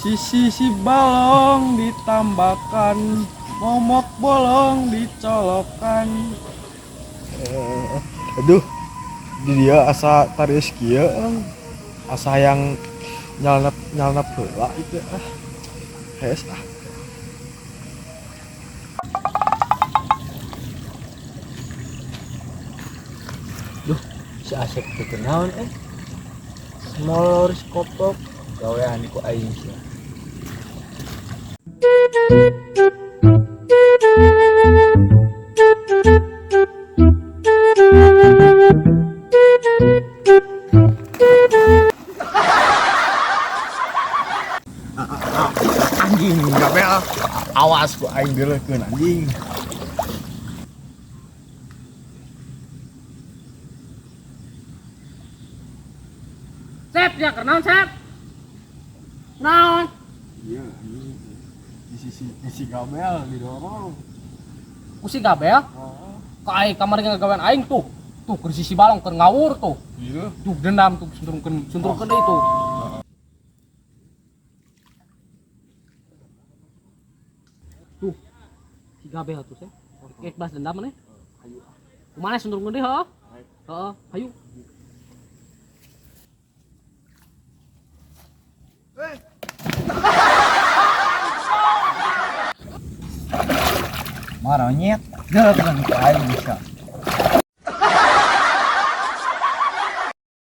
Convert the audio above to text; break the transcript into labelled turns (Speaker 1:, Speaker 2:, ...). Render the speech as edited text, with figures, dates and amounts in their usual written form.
Speaker 1: Sisi si balong ditambahkan, momok bolong dicolokan. Aduh, di dia asa taris kieu, asa yang nyalnap nyalnap heula itu ah. Hes ah.
Speaker 2: Duh, si Asep teu kunaon eh. Molor koplok gawean ku aing sia.
Speaker 1: Anjing, gabel. Awas ku aing dileukeun anjing.
Speaker 3: Sep, ya kenaon Sep? Naon?
Speaker 1: Iya, anjing. Di sisi di si gabel didorong.
Speaker 3: Ku si Gabel?
Speaker 1: Oh,
Speaker 3: Ka aing kamari ngagawean aing tuh. Tuh keur sisi balong keur ngawur tuh.
Speaker 1: iya.
Speaker 3: Tuh dendam tuh sunturkeun sunturkeun deui tuh. Tuh. Si Gabel tuh Sep. Ek balas dendam maneh.
Speaker 1: Ayo.
Speaker 3: Kumaha sunturkeun deui heuh? Heeh, hayu.
Speaker 2: Maronyet, geuleukeun ku aing bisa.